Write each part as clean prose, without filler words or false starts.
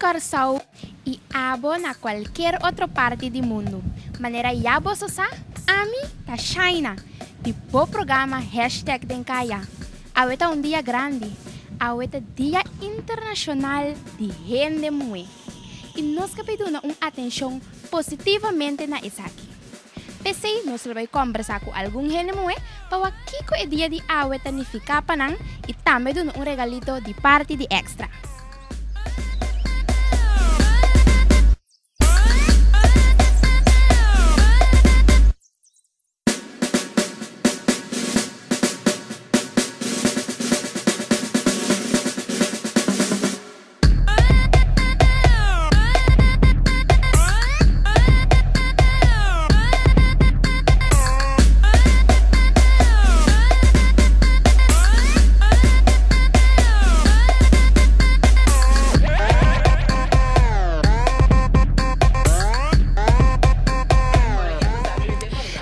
Kòrsou i abo na kualker otro parti di mundu. Manera ya boso sa, ami ta Shaina di bo programa Hashtag den Kaya. Awe ta un dia grandi, awe ta Dia Internashonal di Hende Muhé i nos ke bai duna un atenshon positivamente na esaki. P'esei nos lo bai kòmbersá ku algun hende muhé pa wak kiko e dia di awe ta nifiká pa nan i tambe duna un regalito di parti di Extra.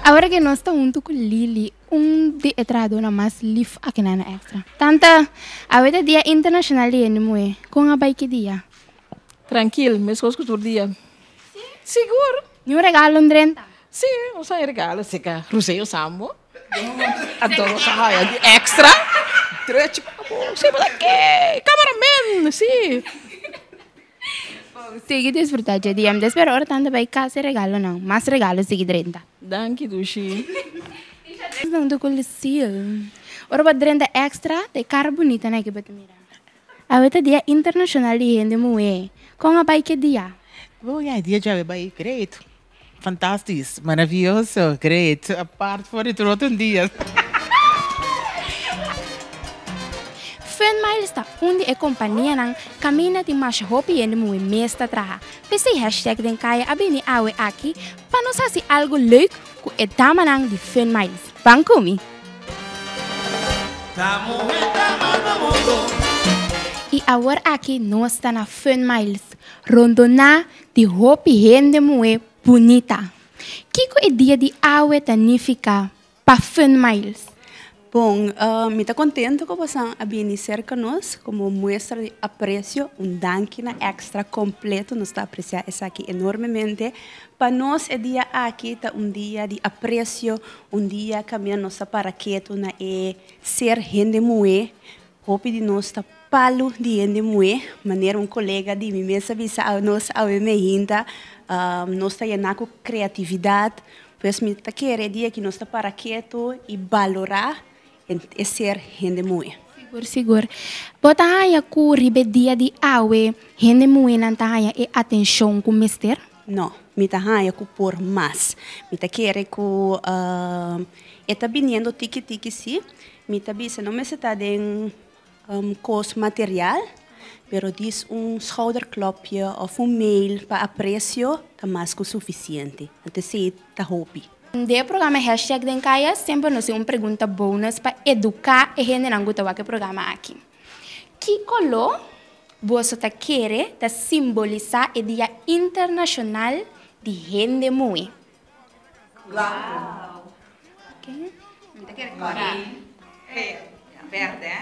Awor ke nos ta huntu ku Lily, Un di e trahadónan mas lif akinan na Extra. Tanta, awe ta Dia Internashonal di Hende Muhé. Kon a bai ki dia? Trankil, meskos ku tur dia. Si? Sigur. Ni un regalo ndrenta? Si, nos a haña regalo serka Roseo Sambo. Anto nos a haña di Extra. Drechi pa bo. Si, bo ta ke? Cameraman, si. Sigui disfruta dje dia. Mi ta spera ora tanta bai kas e regalonan. Mas regalo sigui drenta. Danki Dushi. Hunto ku Lucille. Ora bo drenta extra ta e kara bunita nan ke bo ta mira. Awe ta dia internashonal di hende muhé. Kon a bai ke dia? Bo ya e dia djawe bai great. Fantastisch, maravioso, great. Apart for di tur otro dia. Fun Miles ta un di e kompanianan kaminda tin masha hopi hende muhé mes ta traha. P'esei hashtag den kaya a bini awe aki pa nos hasi algu leuk ku e damanan di Fun Miles. Ban ku mi! I awor aki nos ta na Fun Miles, rondoná di hopi hende muhé bunita. Kiko e dia di awe ta nifiká pa Fun Miles? Bon, mi ta contento cu bosan a bini cerca nos como muestra di aprecio, un danki na Extra completo, nos ta aprecia esaki enormemente. Pa nos e dia aki ta un dia di aprecio, un dia caminda nos ta para ketu na e ser hende muhe. Hopi di nos ta palu di hende muhe, manera un colega di mi mes a bisa nos awe mehinta, nos ta yena cu creatividad. Pues mi ta kere e dia ki nos ta para ketu i balorá e ser hende muhé. Sigur, sigur. Bo ta haña ku riba e dia di awe hende muhénan ta haña e atenshon ku mester? No, mi ta haña ku por mas. Mi ta kere ku e ta biniendo tiki tiki sí. Mi ta bisa no mester ta den Kos material, pero dis un schouderklopje of un mail pa aprecio ta mas ku sufisiente. Anto esei ta hopi. Den e programa Hashtag den Kaya semper nos tin un pregunta bonus pa eduká e hendenan ku ta wak e programa aki. Ki koló boso ta kere ta simbolisá e Dia Internashonal di Hende Muhé? Blanco. Berde.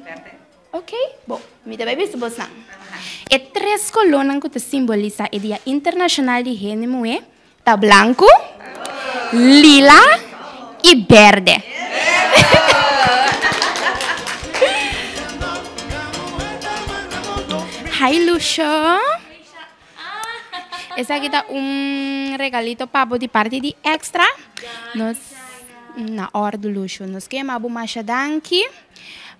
Berde. Ok, bo, mi ta bai bisa bosnan. E tres kolónan ku ta simbolisá e Dia Internashonal di Hende Muhé ta blanku, lila i bèrdè. Hi Lucio. Esaki ta un regalito pa bo di parti di Extra. Nos na ordu Lucio. Nos ke yama bo masha danki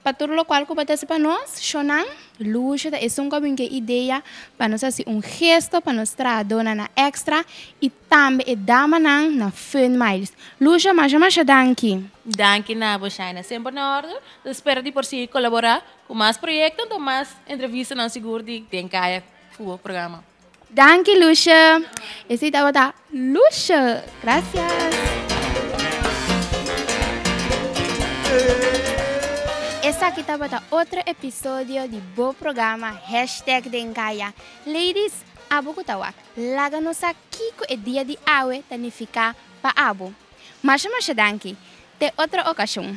pa tur lokual ku bo ta hasi pa nos. Shonan, Lucio ta esun ku a bin ku e idea pa nos hasi un gesto pa nos trahadónan na Extra i tambe e damanan na Fun Miles. Lucio, masha masha danki. Danki na bo Shaina. Semper na ordu. Ta spera di por sigui kolaborá ku mas proyekto anto mas entrevistanan sigur di Den Kaya. Fubo programa. Danki Lucia. Esei tabata Lucia. Gracias. Esaki tabata otro episodio di bo programa Hashtag den Kaya. Ladies, abo ku ta wak, laga nos sa kiko e dia di awe ta nifiká pa abo. Masha masha danki. Te otro okashon.